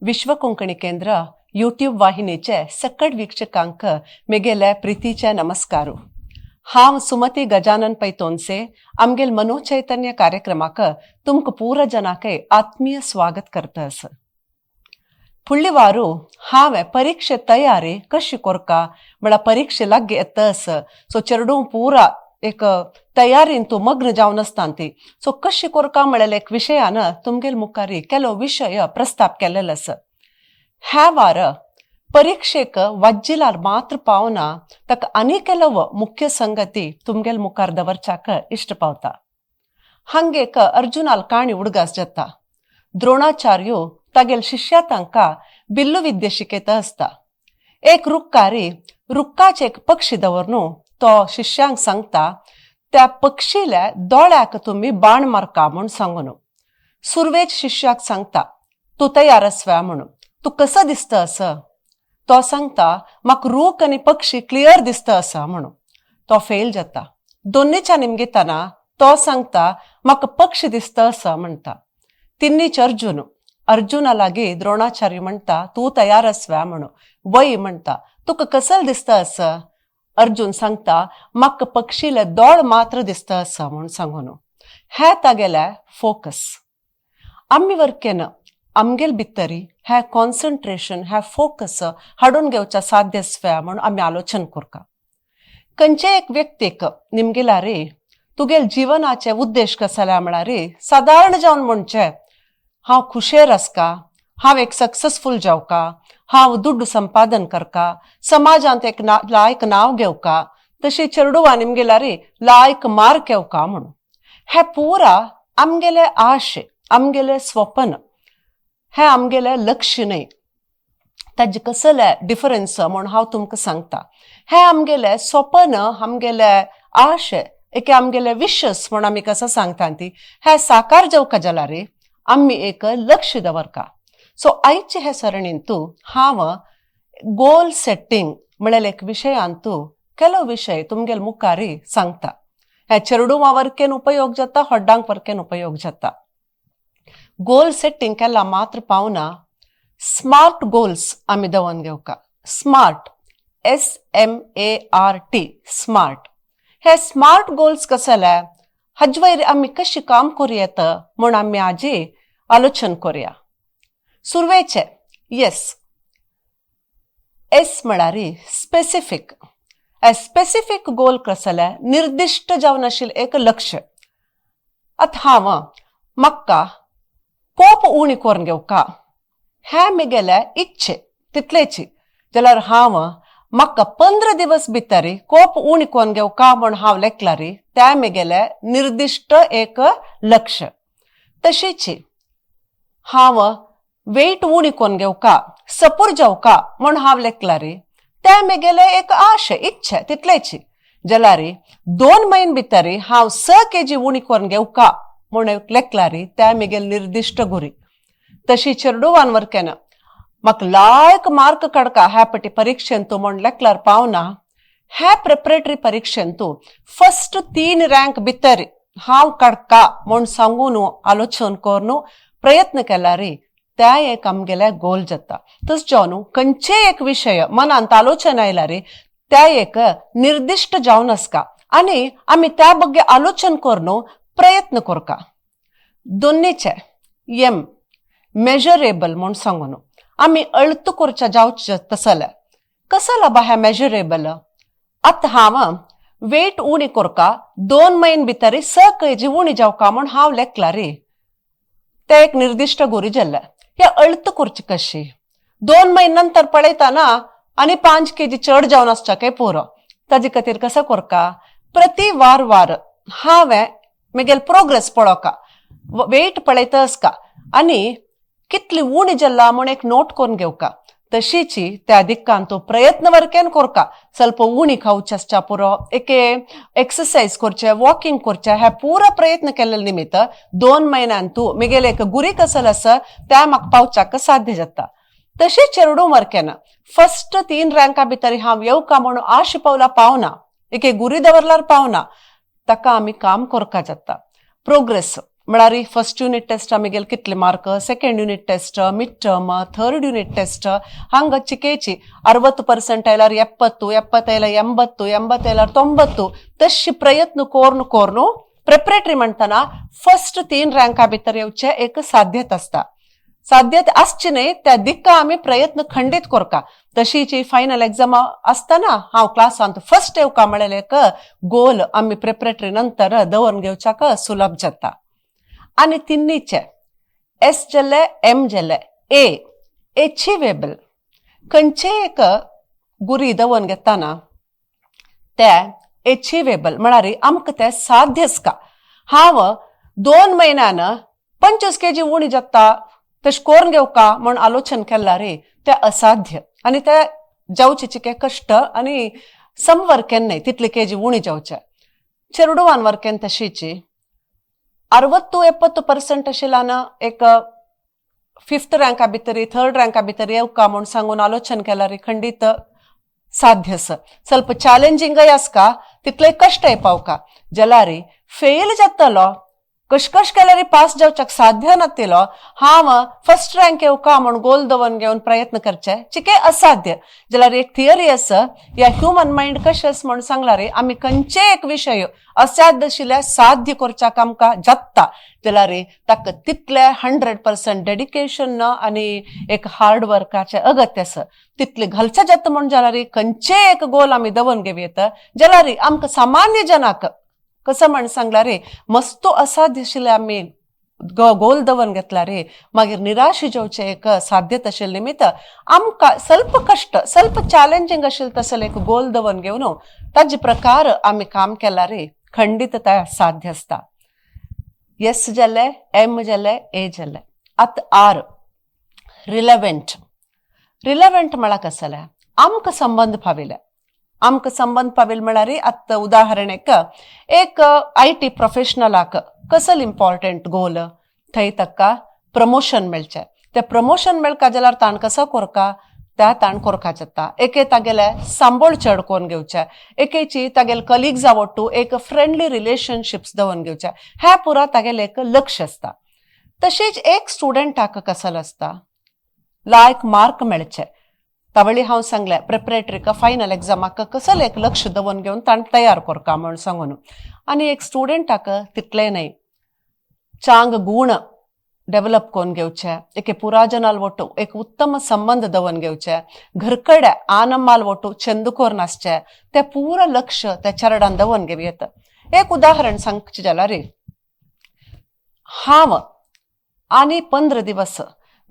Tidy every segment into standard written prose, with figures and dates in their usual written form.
विश्व कोंकणी केंद्र यूट्यूब वाहिनीचे सकट वीक्षकांक मेगेले प्रितीचे नमस्कारू. हांव सुमती गजानन पै तोनसे आमगेल मनोचैतन्य कार्यक्रमाक तुमकां पूरा जनाके आत्मीय स्वागत करता. फुडले वारू हांवें परिक्षे तयारी कशी कोरका म्हळ्यार परिक्षे लागीं येता आस, सो चेडूं पुरा एक तयारीन तूं मग्न जावन आसता ती, सो कशी कोरका म्हळ्यार एक विशयान तुमगेल मुखारी केलो विशय प्रस्ताप केलेलो आसा. ह्या वार परीक्षेक वज्जिलार मात्र पावना, ताका आनी ಕೆಲವು मुख्य संगती तुमगेल मुखार दवरच्याक इश्ट पावता. हांगेक अर्जुनाल काणी उडगास जाता. द्रोणाचार्यो तागेल शिष्या तांकां बिल्लू विद्या शिकयता आसता. एक रुक्कारी रुक्काचे एक पक्षी दवर तो शिष्यांक सांगता, त्या पक्षील्या दोळ्याक तुमी बाण मारका म्हूण सांगून. सुरवेच शिष्याक सांगता, तूं तयार आसव्या म्हणून, तूं कसो दिसता असं. तो सांगता, म्हाका रूख आनी पक्षी क्लियर दिसता आसा म्हणून. तो फेल जाता. दोन्नीच्या निमगिताना तो सांगता, म्हाका पक्षी दिसता आसा म्हणटा. तिन्नीच अर्जुन, अर्जुना लागीं द्रोणाचार्य म्हणटा, तूं तयार आसव्या म्हणून, वय म्हणटा, तुका कसल दिसता आसा. अर्जुन सांगता, म्हाका पक्षीले दोळ मात्र दिसता आसा म्हूण सांगून. हे तागेले फोकस. आमी वरकेन आमगेल भितरी हे कॉन्सन्ट्रेशन, हे फोकस हाडून घेवच्या साध्य आसव्या म्हणून आमी आलोचन करका. खंयचे एक व्यक्तीक निमगेला रे, तुगेल जिवनाचे उद्देश कसले म्हळ्यार सादारण जावन म्हणचे, हांव खुशेर आसका, हांव एक सक्सेसफूल जावका, हांव दुड्ड संपादन करका, समाजांत एक लायक नांव घेवका, तशी चेडुवां निमगेला रे लायक मार्क येवका म्हणून. हे पुरा आमगेले आशे, आमगेले स्वप्न, हे आमगेले लक्ष्य न्हय. ताजे कसले डिफरन्स म्हूण हांव तुमकां सांगता. हे आमगेले स्वप्न, आमगेले आशे, एक आमगेले विशस म्हूण आमी कसो सांगता ती, हे साकार जावका जाल्यार रे आमी एक लक्ष दवरका. सो आयचे हे सरणींतू हांव गोल सेट्टींग म्हळ्यार एक विशयांतू ಕೆಲವು विशय तुमगेल मुखारी सांगता. हे चेडुवां वरकेन उपयोग जाता, हड्डांक वरकेन उपयोग जाता. गोल सेट्टींग केला मात्र पावना, स्मार्ट गोल्स आमी दवरून घेवका. Smart, SMART, smart. हे स्मार्ट गोल्स कसले, हाजे वयर आमी कशी काम करूं येता म्हूण आमी आजी आलोचन करुया. सुरवेचे एस, एस म्हळ्यार स्पेसिफीक. स्पेसिफीक गोल कसले, निर्दिश्ट जावन आशिल्लें एक लक्ष. आतां हांव म्हाका कोप उणी करून घेवका हें म्हगेलें इच्छे तितलेची जाल्यार हांव म्हाका 15 दिवस भितर कोप उणी करून घेवका म्हूण हांव लेखलारी, तें म्हगेलें निर्दिश्ट एक लक्ष. तशीच हांव वेट उणी करून घेवका, सपूर जावका म्हूण हांव लेखलारी, तें म्हगेलें एक आशे, इच्छा तितलेची जाल्यार 2 म्हयने भितर हांव 6 केजी उणी करून घेवका म्हूण लेखलारी, तें म्हगेलें निर्दिश्ट गुरी. तशी चेडुवान वरकेन म्हाका लायक मार्क काडका ह्या पटी परिक्षेंतू म्हूण लेखल्यार पावना. ह्या प्रिपरेटरी परिक्षेंतू फर्स्ट 3 रँक भितर हांव काडका म्हूण सांगून आलोचन करून प्रयत्न केल्यार त्या एक आमगेले गोल जाता. तस जावन खंयचे एक विशय मनांत आलोचन आयल्यार त्या एक निर्दिश्ट जावन आसका आनी आमी त्या ಬಗ್ಗೆ आलोचन करून प्रयत्न करका. दोन्नीचे एम, मेजरेबल म्हूण सांगून आमी अळत करच्या जावचे तसले. कसला बा हें मेजरेबल? आतां हांव वेट उणी करका, 2 म्हयने भितर 6 केजी उणी जावका म्हूण हांव लेखला रे, तें एक निर्दिश्ट गुरी जाल्लें. हे अळत करची कशी? 2 म्हयने नंतर पळयतना आनी 5 केजी चड जावन आसच्या काय पुरो. ताजे खातीर कसो करका, प्रति वार वार हांवें म्हगेल प्रोग्रेस पळोवका, वेट पळयता आसका आनी कितली उणी जाल्ला म्हूण एक नोट करून घेवका. तशीची त्या दिक्कान तो प्रयत्न वरकेन करका. ಸ್ವಲ್ಪ उणी खावचे आसच्या पुरो, एके एक्सरसाइज करचे, वॉकिंग करचे, हे पुरा प्रयत्न केल्ले निमित्त 2 म्हयन्यान तूं म्हगेले एक गुरी कसल आसा त्या म्हाका पावच्याक साध्य जाता. तशें चेडूं वरकेन फर्स्ट 3 रँका भितर हांव येवका म्हणून आश पावला पावना, एके गुरी दवरल्यार पावना, ताका आमी काम करका जाता. प्रोग्रेस म्हळ्यार फर्स्ट युनीट टेस्ट आमगेले कितले mark, second unit test, mid term, third unit test, ಹಂಗ ಚಿಕೇಚಿ 60% ಆಯ್ಲಾರ 70, 75 80, 85 90 तशी प्रयत्न कोर्न कोर्न प्रेपरेटरी म्हणताना फर्स्ट 3 रँका भितर येवचे एक साध्यत आसता. साध्यत आसची न्हय त्या दिक्का आमी प्रयत्न खंडीत कोरका. तशीची फायनल एग्जाम आसतना हांव क्लासांत फर्स्ट येवका म्हळेलें एक गोल आमी प्रेपरेटरी नंतर दवरून घेवच्याक सुलभ जाता. आनी तिन्नीचे एस जाले, एम जाले, ए एचिवेबल. खंयचे एक गुरी दवरून घेताना ते एचिवेबल म्हळ्यार आमकां तें साध्य आसका. हांव 2 म्हयन्यान 25 केजी उणी जाता तशें करून घेवका म्हूण आलोचन केला रे तें असाध्य आनी ते जावचे चिके कश्ट आनी समवर केन्नाय तितले केजी उणी जावचे. चेरडुवान वर केन तशीची 60-70% आशिल्ल्यान एक 5th रँका भितर 3rd रँका भितर येवका म्हूण सांगून आलोचन केल्यार रे खंडीत साध्य आसा. ಸ್ವಲ್ಪ ಚಾಲೆಂಜಿಂಗय आसका, तितले कश्टय पावका. जाल्यार फेल जातलो, कश केल्यार पास जावच्याक साध्य नातिलो, हांव फर्स्ट रँक येवका म्हूण गोल दवरून घेवन प्रयत्न करचे चिके असाध्य. जाल्यार एक थियरी आसा, ह्या ह्युमन मायंड कशें आसा म्हूण सांगला रे, आमी खंयचेय एक विशय असाध्य आशिल्ल्या साध्य करच्याक आमकां जाता. जाल्यार ताका तितले 100% डेडिकेशन आनी एक हार्ड वर्काचें अगत्य आसा. तितले घालचे जाता म्हूण जाल्यार खंयचेय एक गोल आमी दवरून घेवं येता. जाल्यार आमकां सामान्य जनाक कसं म्हण सांगला रे, मस्तो असाध्य आशिल्लें आमी गोल दवरून घेतला रे मागीर निराश जावचें एक साध्यत आशिल्लें निमित्त आमकां ಸ್ವಲ್ಪ कश्ट ಸ್ವಲ್ಪ ಚಾಲೆंजिंग आशिल्लें तसलें एक गोल दवरून घेवन ताजे प्रकार आमी काम केला रे खंडीत तें साध्य आसता. एस जालें, एम जालें, ए जालें. आतां are relevant. Relevant म्हळ्यार कसलें आमकां संबंद पाविल्लें. आमकां संबंद पाविल्लें म्हळ्यार आतां उदाहरणेक एक IT प्रोफेशनलाक कसल इम्पॉर्टंट गोल, थंय ताका प्रमोशन मेळचें. तें प्रमोशन मेळका जाल्यार ताण कसो कोरका त्या ताण कोरका जाता. एके तागेले सांबोळ चड कोन्न घेवचें, एकेची तागेले कलिग्जा वट्टू एक फ्रेंडली रिलेशनशिप्स दवरून घेवचें, हें पुरा तागेलें एक लक्ष आसता. तशेंच एक स्टुडंटाक कसल आसता, लायक मार्क मेळचे. तावळी हांव सांगलें प्रिपरेटरीक फायनल एग्जामाक कसलें एक लक्ष दवरून घेवन ताणें तयार कोरका म्हूण सांगून. आनी एक स्टुडंटाक तितलें न्हय, चांग गूण डेवलप करून घेवचे, एके पुराजनाल वट्टू एक उत्तम संबंध दवरून घेवचे, घरकडे आनम्माल वट्टू चंद कोरून आसचे, ते पुरा लक्ष त्या चरडान दवरून घेवं येता. एक उदाहरण सांगचें जाल्यार हांव आनी 15 दिवस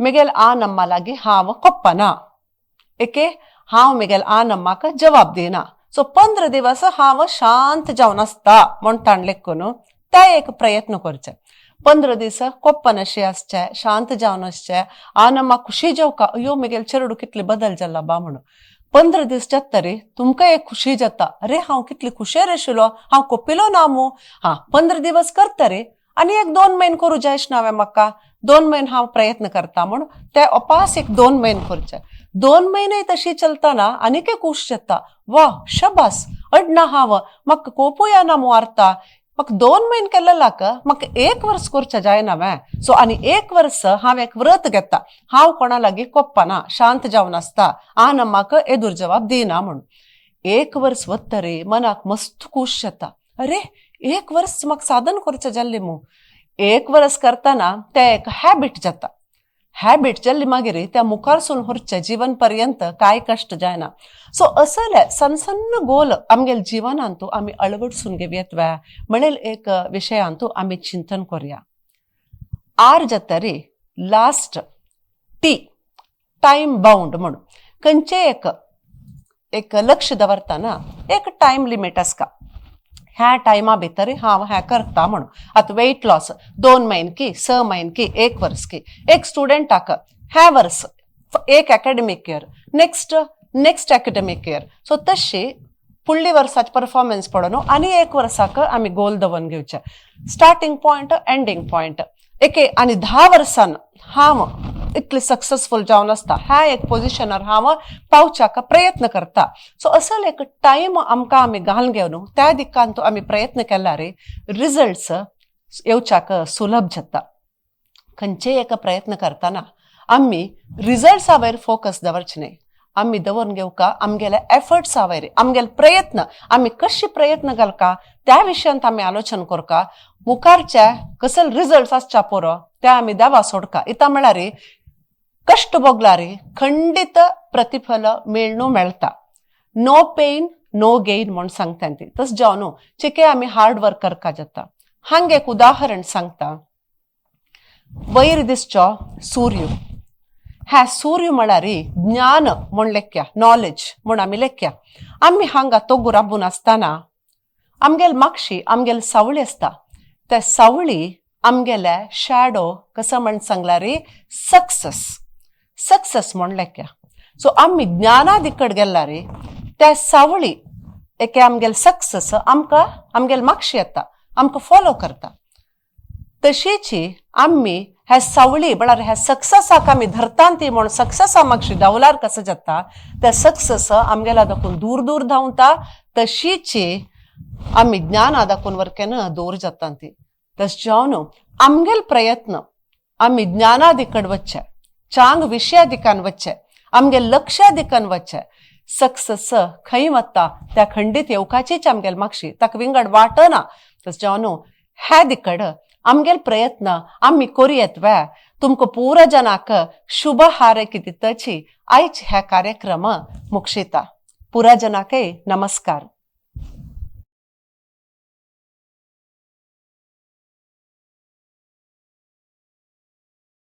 मेगेल आनम्मा लागीं हांव कोप्पना, एके हांव मेगेल आनम्माक जवाब दिना. सो 15 दिवस हांव शांत जावन आसता म्हूण ताणें लेखून ते एक प्रयत्न करचे. 15 दीस कोप्पन अशें आसचे, शांत जावन आसचे, आनम्मा खुशी जावका, अयो मेगेल चेरडू कितले बदल जाला बा म्हणून. 15 दीस जातरी तुमकां एक खुशी जाता, अरे हांव कितली खुशेर आशिल्लो, हांव कोपिलो ना मू. हा 15 दिवस करता रे आनी एक 2 म्हयने करूं जायश ना हांवें, म्हाका 2 म्हयने हांव प्रयत्न करता म्हूण ते अपास एक 2 म्हयने करचे. 2 म्हयने तशी चलतना आनीक एक खूश जाता, वा शबास अडना हांव, म्हाका कोपूय येना मू आर्ता, म्हाका 2 म्हयने केल्लेलाक म्हाका 1 वर्स करचें जायना वें. सो आनी 1 वर्स हांव एक व्रत घेता, हांव कोणा लागीं कोप्पना, शांत जावन आसता, आन म्हाका एदूर जवाब दिना म्हूण. 1 वर्स वतरी मनाक मस्त खूश जाता, अरे 1 वर्स म्हाका साधन करचें जाल्लें मू. 1 वर्स करतना तें एक हॅबिट जाता. हॅबिट जाल्ली मागीर त्या मुखारसून व्हरचें जीवन पर्यंत कांय कश्ट जायना. सो असले सन्न सन्न गोल आमगेले जिवनांतू आमी अळवडसून घेवयेत वे म्हणेल एक विशयांतू आमी चिंतन करुया. आर जातरी लास्ट टी टायम बाउंड म्हणून खंयचे एक एक लक्ष दवरतना एक टायम लिमीट आसता, ह्या टायमा भितर हांव हें करता म्हणून. आतां वेट लॉस 2 म्हयने की 6 म्हयने की 1 वर्स की, एक स्टुडंटाक ह्या वर्स एक academic year, next next academic year, so तशी फुडली वर्साची परफॉर्मन्स पडोवन आनी 1 वर्साक आमी गोल दवरून घेवचें. स्टार्टींग पॉयंट एंडींग पॉयंट एके आनी 10 वर्सान हांव इतले सक्सेसफूल जावन आसता, ह्या एक पोजिशनार हांव पावच्याक प्रयत्न करता. सो असो एक टायम आमकां आमी घालून घेवन त्या दिकान आमी प्रयत्न केल्यार रिजल्ट्स येवच्याक सुलभ जाता. खंयचेय एक प्रयत्न करतना आमी रिजल्ट्सा वयर फोकस दवरचे न्हय, आमी दवरून घेवका आमगेले एफर्ट्सा वयर, आमगेले प्रयत्न, आमी कशे प्रयत्न घालका त्या विशयांत आमी आलोचन करका. मुखारचे कसले रिजल्ट्स आसच्या पुरो ते आमी देवा सोडका. इता म्हळ्यार कश्ट भोगलार खंडीत प्रतिफल मेळणू मेळटा. नो पेन नो गेन म्हूण सांगता ती, तस जावन न्हू चिके आमी हार्ड वर्क करका जाता. हांगा एक उदाहरण सांगता. वयर दिसचो सूर्य, ह्या सूर्य म्हळ्यार ज्ञान म्हूण लेख्या, नॉलेज म्हूण आमी लेख्या. आमी हांगा तोगू राबून आसतना आमगेल मागशी आमगेल सावळी आसता, त्या सावळी आमगेले शॅडो कसो म्हण सांगल्यार सक्सेस, सक्सेस म्हण लेख्या. सो आमी ज्ञाना दिकड गेल्यार त्या सावळी एके आमगेल सक्सेस आमकां आमगेल मागशी येता, आमकां फॉलो करता. तशीच आमी ह्या सावळी म्हळ्यार ह्या सक्सेसाक आमी धरता ती म्हूण सक्सेसा मागशी धांवल्यार कसो जाता, त्या सक्सेस आमगेल्या दाखून दूर दूर धांवता. तशीच आमी ज्ञाना दाखून वरकेन दूर जाता ती. तशें जावन आमगेल प्रयत्न आमी ज्ञाना दिकड वच्चे, चांग विशया दिकान वच्चे, आमगे लक्ष्या दिकान वच्चे. सक्सेस खंय वता त्या खंडीत येवकाचीच आमगेल मागशी, ताका विंगड वाटना. तशें जावन ह्या दिकड आमगेल प्रयत्न आमी करुयेत वे. तुमकां पुरा जनाक शुभ हारैकी दितची आयज ह्या कार्यक्रम मुक्षिता. पुरा जनाकय नमस्कार.